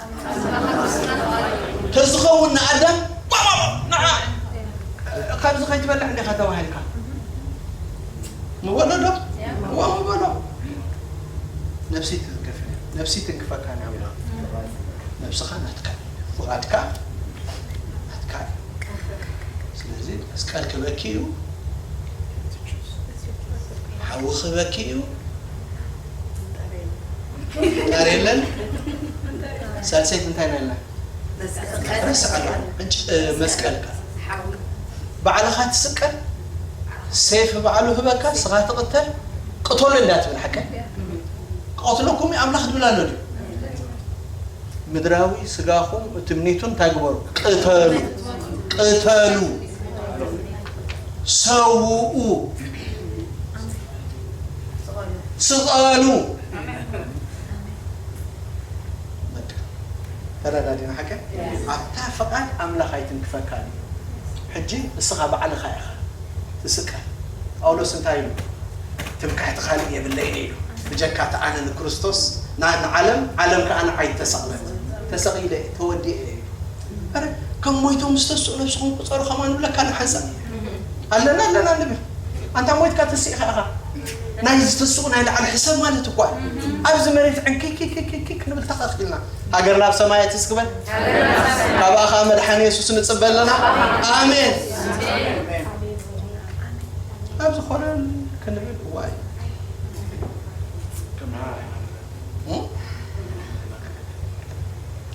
ተዝኸውን ንኣዳም ባባባ ንዓ ካብዚ ከይትበልዕ እንዲኻ ተባሂልካ ምበሎ ዶ እዋ ምበሎ ነብሲ ትንክፍ ነብሲ ትንክፈካ ንኣምላኽ ነብስኻ ናትካ ፍቓድካ ናትካ እዩ። ስለዚ መስቀል ክበኪ እዩ፣ ሓዊ ክበኪ እዩ። ጣር የለን። ሳልሰይቲ እንታይ ነና? ረስዓና። እንጭ-፣ እ፣ መስቀልካ ባዕልኻ ትስቀል፣ ሴፍ ባዕሉ ህበካ፣ ስኻ ትቕተል፣ ቅተሉ እንዳትብል ሓቀ። ቀትለኩም ኣምላኽ ትብል ኣሎ ድዩ? ምድራዊ ስጋኹም ትምኒቱ እንታይ ግበሩ? ቅተሉ። ቅተሉ። ሰውኡ። ስቐሉ። በቃ። ተረዳዲና ሓቀ? ኣብታ ፍቓድ ኣምላኽ ኣይትንክፈካ ድዩ? ሕጂ እስኻ ባዕልኻ ኢኻ ትስቀል። ጳውሎስ እንታይ ኢሉ? ትምክሕቲ ካልእ የብለይን ኢሉ። ብጀካ እቲ ኣነ ንክርስቶስ፣ ና-፣ ንዓለም፣ ዓለም ከኣ ንዓይ ተሰቕለት። ተሰቒለ፣ ተወዲኤ ኢሉ። ኣረ፣ ከም ሞይቶም ዝተስኡ ነብስኹም ቁጸሩ ከማን ንብለካ ንሓንሳእ። ኣለና፣ ኣለና ንብል። ኣንታ ሞይትካ ተሲእኻ ኢኻ። ናይ ዝተስኡ ናይ ላዕሊ ሕሰብ ማለት እኳ እዩ። ኣብዚ መሬት ዕንኪ፣ ኪ፣ ኪ፣ ኪ፣ ኪ ክንብል ተኸኺልና። ሃገርና ኣብ ሰማያት ይስግበን። ካባኻ መድሓኒ የሱስ ንጽበ ኣለና። ኣሜን። ኣብ ዝኾነ ክንብል እዋይ። እም?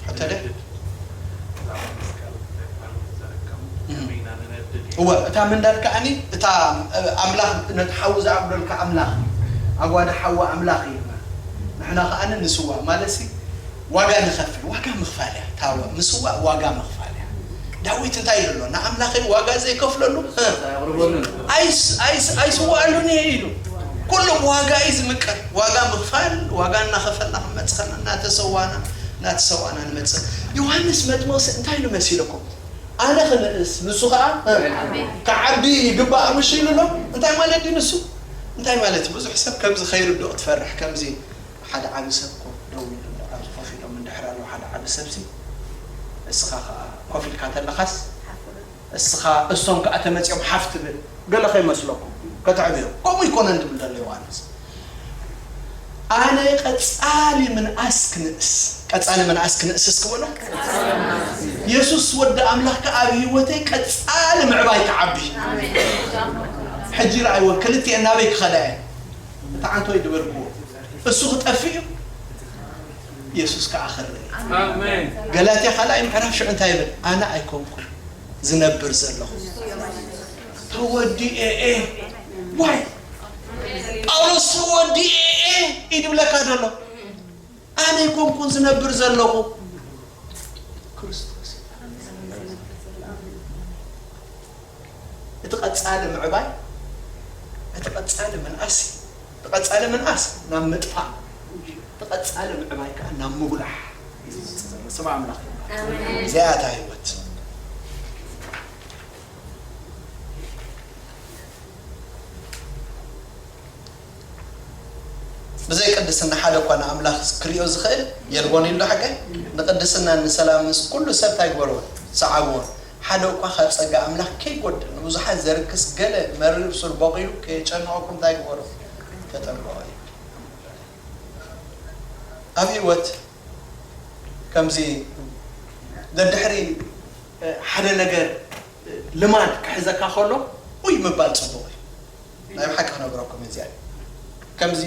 ሕቶ ደ? እም። እወ፣ እታ ምንዳድ ከኣኒ፣ እታ፣ እ፣ ኣምላኽ ነቲ ሓዊ ዝኣጉደልካ ኣምላኽ፣ ኣጓዲ ሓዊ ኣምላኽ እዩ። ንሕና ከኣኒ ንስዋ፣ ማለትሲ ዋጋ ንኸፍል፣ ዋጋ ምኽፋል እያ። እታ ዋ-፣ ምስዋእ ዋጋ ምኽፋል እያ። ዳዊት እንታይ ኢሉ ኣሎ? ንኣምላኸይ ዋጋ ዘይከፍለሉ፣ እ፣ ኣይስ-፣ ኣይስ-፣ ኣይስዋኣሉን እየ ኢሉ። ኩሉ ብዋጋ እዩ ዝምቀል። ዋጋ ምኽፋል፣ ዋጋ እናኸፈልና ክንመጽእ ከለና፣ እናተሰዋና፣ እናተሰዋና ንመጽእ። ዮሃንስ መጥምቕሲ እንታይ ኢሉ መሲለኩም? ኣነ ክንእስ፣ ንሱ ኸኣ፣ እ፣ ክዓቢ ይግባእ ምሽ ኢሉ ኣሎ። እንታይ ማለት ድዩ ንሱ? እንታይ ማለት እዩ? ብዙሕ ሰብ ከምዚ ከይርድኦ ትፈርሕ። ከምዚ ሓደ ዓቢ ሰብ ኮፍ ደው ኢሉ ኣሎ። ኣብዚ ኮፍ ኢሎም እንድሕር ኣለዉ ሓደ ዓቢ ሰብሲ፣ እስኻ ኸኣ ኮፍ ኢልካ ተለኻስ፣ እስኻ፣ እሶም ከኣ ተመጺኦም ሓፍ ትብል። ገለ ከይመስለኩም፣ ከተዕብዮ። ከምኡ ኣይኮነን ዝብል ዘሎ ዮሃንስ። ኣነ ቀጻሊ ምንኣስ ክንእስ፣ ቀጻሊ ምንኣስ ክንእስ እስኪ በሎ። የሱስ ወዲ ኣምላኽ ከኣ ኣብ ህይወተይ ቀጻሊ ምዕባይ ክዓቢ። ሕጂ ረኣይዎ፣ ክልቲኤን ናበይ ክኸዳ እየን? እቲ ዓንቶይ ዝበልክዎ፣ እሱ ክጠፍእ እዩ፣ የሱስ ከኣ ክርእ እዩ። ኣሜን። ገላትያ ካልኣይ ምዕራፍ ሽዑ እንታይ ይብል? ኣነ ኣይኮንኩን ዝነብር ዘለኹ፣ ተወዲኤ እየ። ዋይ! ጳውሎስ ተወዲኤ እየ እዩ ዝብለካ ዘሎ። ኣነ ኣይኮንኩን ዝነብር ዘለኹ፣ ክርስቶስ እዩ። እቲ ቀጻሊ ምዕባይ፣ እቲ ቀጻሊ ምንኣስ፣ እቲ ቀጻሊ ምንኣስ ናብ ምጥፋእ፣ እቲ ቀጻሊ ምዕባይ ከኣ ናብ ምጉላሕ እዩ ዝመጽእ ዘሎ። ስም ኣምላኽ ይባረክ። ኣሜን። እዚኣ እታ ህይወት። ብዘይ ቅድስና ሓደ እኳ ንኣምላኽ ክርእዮ ዝኽእል የልቦን ኢሉ ዶ ሓቀይ? ንቅድስናን ንሰላምን ምስ ኩሉ ሰብ እንታይ ግበርዎ? ሰዓብዎ። ሓደ እኳ ካብ ጸጋ ኣምላኽ ከይጎድል፣ ንብዙሓት ዘርክስ ገለ መሪር ሱር በቒሉ ከየጨንቐኩም እንታይ ግበሮ? ተጠንቀቑ እዩ። ኣብ ህይወት ከምዚ ደድሕሪ፣ እ፣ ሓደ ነገር፣ እ፣ ልማድ ክሕዘካ ከሎ፣ ኡይ ምባል ጽቡቕ እዩ። ናይ ብሓቂ ክነግረኩም እየ እዚኣ። ከምዚ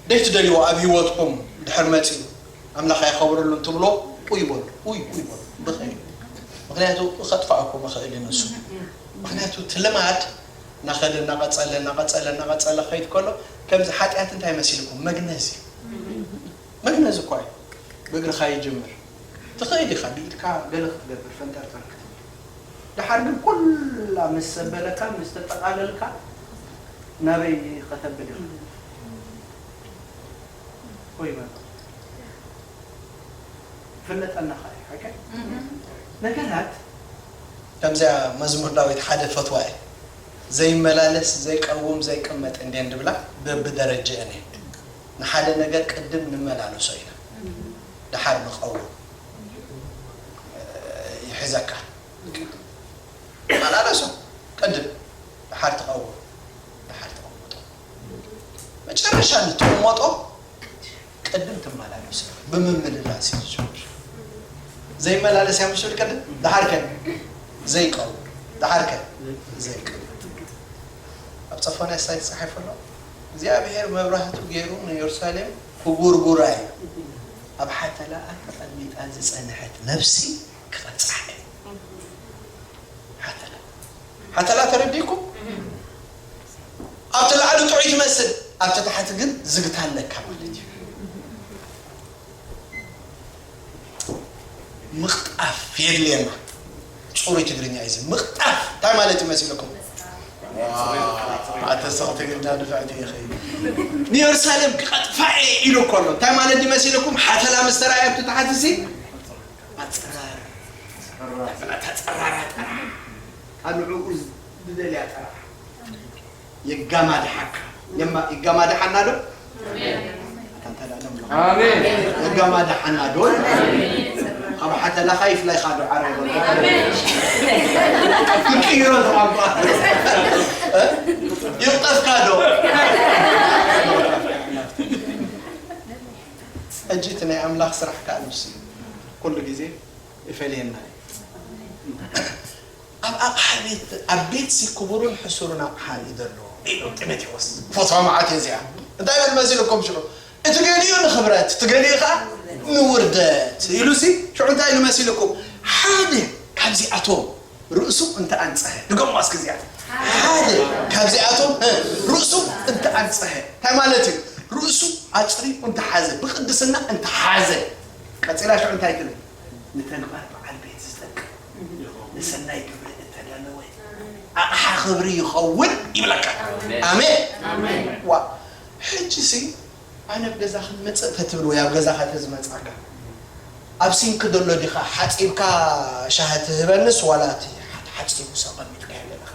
ዘይትደልይዎ ኣብ ህይወትኩም ድሕር መጺኡ፣ ኣምላኽ ኣይኸብረሉን ትብሎ፣ ኡይ በሉ፣ ኡይ፣ ኡይ በሉ፣ ብኸይ። ምኽንያቱ ከጥፍኣኩም ይኽእል እዩ ንሱ። ምኽንያቱ እቲ ልማድ እናኸደ፣ እናቐጸለ፣ እናቐጸለ፣ እናቐጸለ ክኸይድ ከሎ፣ ከምዚ ሓጢኣት እንታይ መሲልኩም? መግነዝ እዩ። መግነዝ እኳ እዩ። ብእግርኻ ይጅምር። ትኽእል ኢኻ፣ ብኢድካ ገለ ክትገብር፣ ፈንጠርጠር ክትብል። ደሓር ግን ኩላ ምስ ሰበለካ፣ ምስ ተጠቓለልካ፣ ናበይ ከተብል ኢኻ? ወይ በቃ። ፍለጠና ኸኣ እዩ፣ ሓቀ? እህ። ነገራት ከምዚኣ መዝሙር ዳዊት ሓደ ፈትዋ እየ። ዘይመላለስ፣ ዘይቀውም፣ ዘይቅመጥ እንድየን ድብላ በብደረጀአን እየን። ንሓደ ነገር ቅድም ንመላለሶ ኢና። ደሓር ንቐውም። ይሕዘካ። መላለሶ ቅድም፣ ደሓር ትቐውም፣ ደሓር ተቐምጦ። መጨረሻ ንትቕመጦ ቅድም ትመላለሶ። ብምምልላስ እዩ ዝጅምር። ዘይመላለስ እያ ምሽ ልቀደ ደሓርከ ዘይቀው ደሓርከ ዘይቀው ኣብ ጸፎንያ ሳይ ተጻሒፉ ኣሎ። እግዚኣብሔር መብራህቱ ገይሩ ንኢየሩሳሌም ክጉርጉራ እዩ። ኣብ ሓተላኣ ተቐሚጣ ዝጸንሐት ነፍሲ ክቐጽዓ እዩ። ሓተላ ሓተላ ተረዲእኩም? ኣብቲ ላዕሊ ጥዑይ ትመስል፣ ኣብቲ ታሕቲ ግን ዝግታ ኣለካ ማለት እዩ። ምቕጣፍ የድልየና። ጽሩይ ትግርኛ እዩ እዚ። ምቕጣፍ እንታይ ማለት እዩ መሲልኩም? ኣተሰኽቲ ግን እንዳ ንፍዕቲ ኢኺ። ንየሩሳሌም ክቐጥፋ እየ ኢሉ እኮ ኣሎ። እንታይ ማለት እዩ መሲልኩም? ሓተላ ምስ ተራእየ ኣብቲ ታሕቲ ሲ ኣጽራር ተጸራራ ጥራሕ ኣብ ንዕኡ ዝደልያ ጥራሕ የጋማድሓካ። የማ-፣ የጋማድሓና ዶ? ኣታ እንታይ ደኣ ደም ኣሎ? ኣሜን። የጋማድሓና ዶ? ካብ ሓተላኻ ይፍላይኻ ዶ? ዓረ ይበል። ይቅይሮ ተቋምቋ። ይቕጠፍካ ዶ? ሕጂ እቲ ናይ ኣምላኽ ስራሕ ከኣ ንሱ እዩ። ኩሉ ግዜ ይፈልየና እዩ። ኣብ ኣቕሓ ቤት፣ ኣብ ቤትሲ ክቡርን ሕሱርን ኣቕሓ እዩ ዘሎ ኢሉ ጢሞቴዎስ። ፈትዋ መዓት እየ እዚኣ። እንታይ ይብል መሲልኩም ሽዑ? እቲ ገሊኡ ንኽብረት፣ እቲ ገሊኡ ኸዓ ንውርደት ኢሉሲ ሽዑ እንታይ ኢሉ መሲልኩም? ሓደ ካብዚኣቶም ርእሱ እንተኣንጸሀ፣ ድገምዋ እስኪ እዚኣ። ሓደ ካብዚኣቶም፣ እ፣ ርእሱ እንተኣንጸሀ። እንታይ ማለት እዩ? ርእሱ ኣጽሪዩ እንተሓዘ፣ ብቅድስና እንተሓዘ። ቀጺላ ሽዑ እንታይ ትብል? ንተግባር በዓል ቤት ዝጠቅም፣ ንሰናይ ግብሪ እተዳለወ፣ ኣቕሓ ክብሪ ይኸውን ይብለካ። ኣሜን። ኣሜን። ዋ፣ ሕጂሲ ኣነ ኣብ ገዛኺ ክመጽእ ተትብል ወይ ኣብ ገዛኻ ተዝመጽኣካ፣ ኣብ ሲንክ ዘሎ ዲኻ ሓጺብካ ሻሂ ትህበንስ ዋላ እቲ ሓጺቡ ሰቐሚጥካዮ ዘለኻ?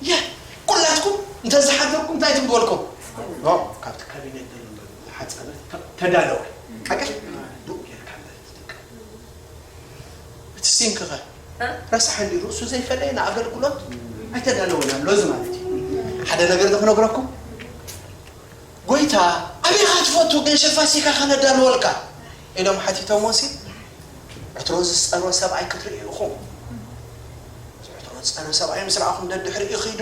የ፣ ኩላትኩም እንተ ዝሓደርኩም እንታይ ትምበልኩም? ኖ፣ ካብቲ ካቢኔት ዘሎ ዝሓጸበ ተ-፣ ተዳለወ። ሓቂ? ብኡ ጌርካ እምበር ትጥቀም። እቲ ሲንክ ኸ? ረሳሕ እንዲ ርእሱ ዘይፈለየ ንኣገልግሎት ኣይተዳለወን ኣሎ እዚ ማለት እዩ። ሓደ ነገር ዶ ክነግረኩም? ጎይታ፣ ኣበይ ኢኻ ትፈቱ ገንሸል ፋሲካ ከነዳልወልካ? ኢሎም ሓቲቶምዎ ሲ፣ ዕትሮ ዝጸርወ ሰብኣይ ክትርእዩ ኢኹም። እዚ ዕትሮ ዝጸርወ ሰብኣይ ምስ ረኣኹም ደድሕሪኡ ኺዱ።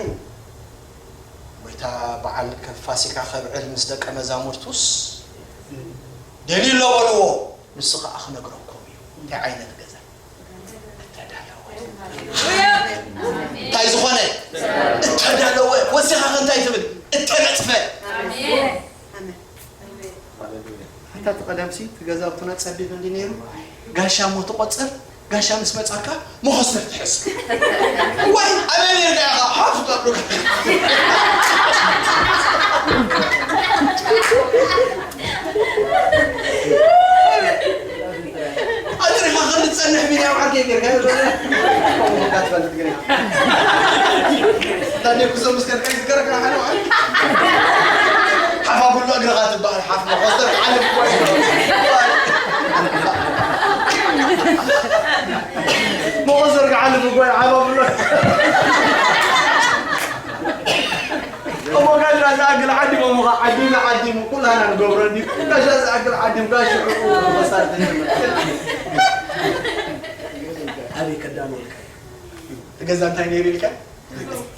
ጎይታ በዓል ከ-፣ ፋሲካ ከብዕል ምስ ደቀ መዛሙርቱስ ደልዩ ኣሎ በልዎ። ንሱ ኸኣ ክነግረኩም እዩ እንታይ ዓይነት ገዛ እተዳለወ። እንታይ ዝኾነ? እተዳለወ። ወሲኻ ኸ እንታይ ትብል? እተነጽፈ። ኣሜን። ኣሜን። ኣሜን። ኣታ እቲ ቀደምሲ እቲ ገዛውትና ጸቢብ እንዲ ነይሩ፣ ጋሻ እሞ ትቖጽር፣ ጋሻ ምስ መጻካ መኾስተር ትሕዝ። ወይ ኣበይ ነርካ ኢኻ? ሓፍ ትብሉ። ኣጥሪኻ ከም ትጸንሕ ቢንያም ዓርከይ ጌርካ። ከምኡ እንዳትፈልጥ ግን። ታዲያ ኩዞም እስከ እንታይ ዝገረካ ሓደ ማለት? ሓፍ ኣብሎ እግርኻ ትበሃል፣ ሓፍ መኾስተር ዓለም እኮ እዩ። መኾስተር ዓለም እኮ እዩ፣ ሓፍ ኣብሎ። እሞ ጋሻ ዝኣክል ዓዲሞም፣ እሞ ዓዲምና ዓዲሙ ኩላና ንገብሮ እንዲ ጋሻ ዝኣክል ዓዲም ጋሽ ዕቁ መሳርሒ። ኣበይ ከዳልወልካ እዩ? እቲ ገዛ እንታይ ነይሩ ኢልካ?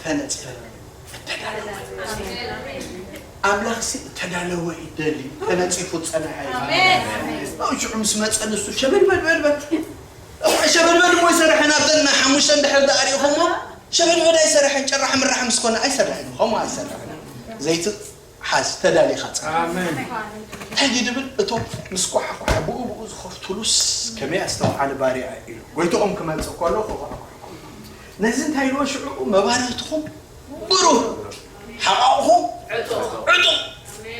ተነጽፈ። ኣምላኽሲ እተዳለወ ይደሊ፣ ተነጺፉ ዝጸንሐ እዩ። ኣሜን። ሽዑ ምስ መጸ ንሱ ሸበድበድበድበድ። እሞ ሸበድበድ እሞ ይሰርሐን ኣብተን ሓሙሽተ እንድሕር ደኣ ሪእኹሞ፣ ሸበድበድ ኣይሰርሐን፣ ጭራሕ ምራሕ ምስ ኮነ ኣይሰርሐን፣ ከምኡ ኣይሰርሐን። ዘይቲ ሓዝ፣ ተዳሊኻ ጸንሕ። ኣሜን። እንታይ ድብል እቶም ምስ ኳሓኳሐ ብኡ ብኡ ዝኸፍትሉስ ከመይ ኣስተውዓሊ ባርያ ኢሉ። ጎይትኦም ክመጽእ ከሎ ክኳሓኳሕኩም። ነዚ እንታይ ኢልዎ ሽዑ መባርህትኹም ብሩህ፣ ሓቓቕኹም ዕጡቕ።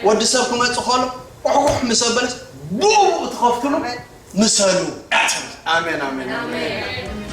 ወዲ ሰብ ክመጽእ ከሎ ቋሕቋሕ ምስ ኣበለስ ብኡ ብኡ ትኸፍትሉ ምሰሉ። ኣሜን፣ ኣሜን፣ ኣሜን። ኣሜን።